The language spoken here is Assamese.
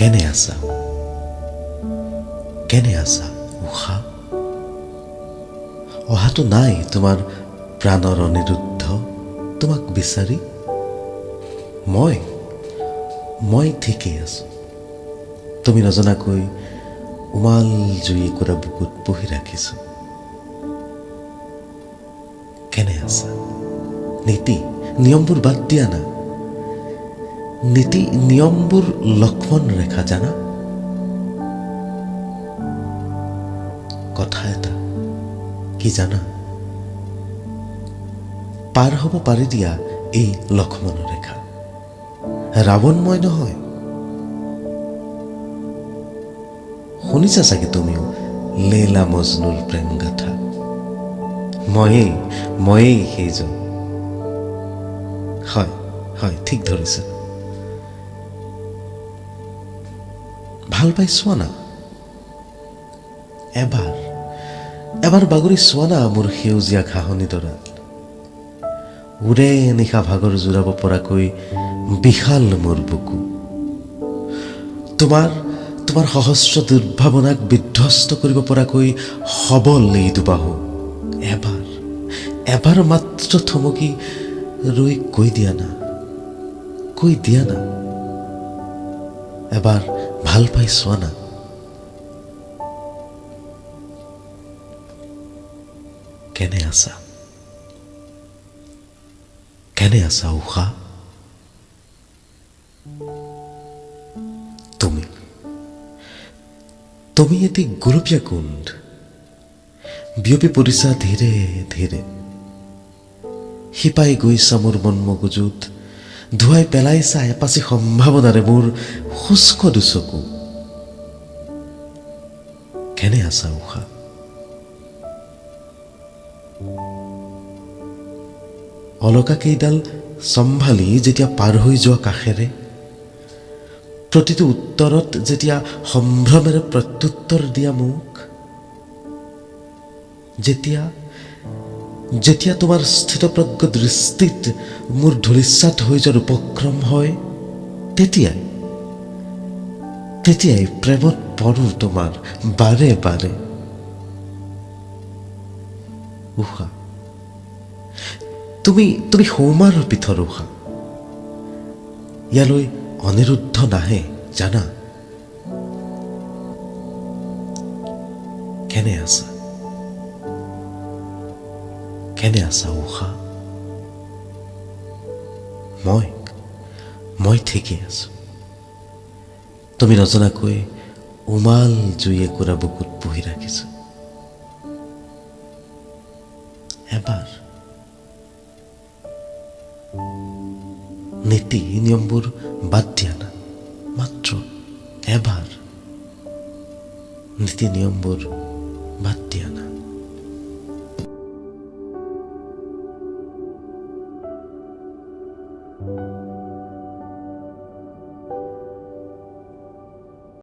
কেনে আছা, কেনে আছা উষা? অহাটো নাই তোমাৰ প্ৰাণৰ অনিৰুদ্ধ তোমাক বিচাৰি। মই মই ঠিকেই আছো, তুমি নজনাকৈ উমাল জুই একুৰা বুকুত পুহি ৰাখিছো। কেনে আছা? নীতি নিয়মবোৰ বাদ দিয়া না, নীতি নিয়মবোৰ লক্ষ্মণ ৰেখা জানা। কথা এটা কি জানা, পাৰ হ'ব পাৰি দিয়া এই লক্ষ্মণ ৰেখা। ৰাৱণ মই নহয়। শুনিছা চাগে তুমিও লেলা মজনুৰ প্ৰেম গাথা। ময়েই ময়েই সেইজন। হয় হয়, ঠিক ধৰিছা। ভাল পাই চোৱা না, এবাৰ এবাৰ বাগৰি চোৱা না মোৰ সেউজীয়া ঘাঁহনি ডৰাত। উৰে নিশা ভাগৰ জোৰাব পৰাকৈ বিশাল মোৰ বুকু। তোমাৰ তোমাৰ সহস্ৰ দুৰ্ভাৱনাক বিধ্বস্ত কৰিব পৰাকৈ সবল এই দুবাহু। এবাৰ এবাৰ মাত্ৰ থমকি ৰৈ কৈ দিয়া না, কৈ দিয়া না, এবাৰ ভাল পাই চোৱা না। কেনে আছা, কেনে আছা উষা? তুমি তুমি এটি গুলপীয়া কুণ্ড, বিয়পি পৰিছা ধীৰে ধীৰে। শিপাই গৈছা মোৰ মন মগজুত, ধুৱাই পেলাইছা এপাচি সম্ভাৱনাৰে মোৰ শুষ্ক দুচকু। কেনে আছা উষা? অলকা কেইডাল চম্ভালি যেতিয়া পাৰ হৈ যোৱা কাষেৰে, প্ৰতিটো উত্তৰত যেতিয়া সম্ভ্ৰমেৰে প্ৰত্যুত্তৰ দিয়া মোক, যেতিয়া যেতিয়া তোমাৰ স্থিতপ্ৰজ্ঞ দৃষ্টিত মোৰ ধূলিসাৎ হৈ যোৱাৰ উপক্ৰম হয়, তেতিয়াই তেতিয়াই প্ৰেমত পৰোঁ তোমাৰ বাৰে বাৰে। উষা, তুমি তুমি সৌমাৰ পীঠৰ উষা। ইয়ালৈ অনিৰুদ্ধ নাহে জানা। কেনে আছা, কেনে আছা উষা? মই মই ঠিকেই আছো, তুমি নজনাকৈ উমাল জুই একুৰা বুকুত পুহি ৰাখিছো। এবাৰ নীতি নিয়মবোৰ বাদ দিয়া না, মাত্ৰ এবাৰ নীতি নিয়মবোৰ বাদ দিয়া না।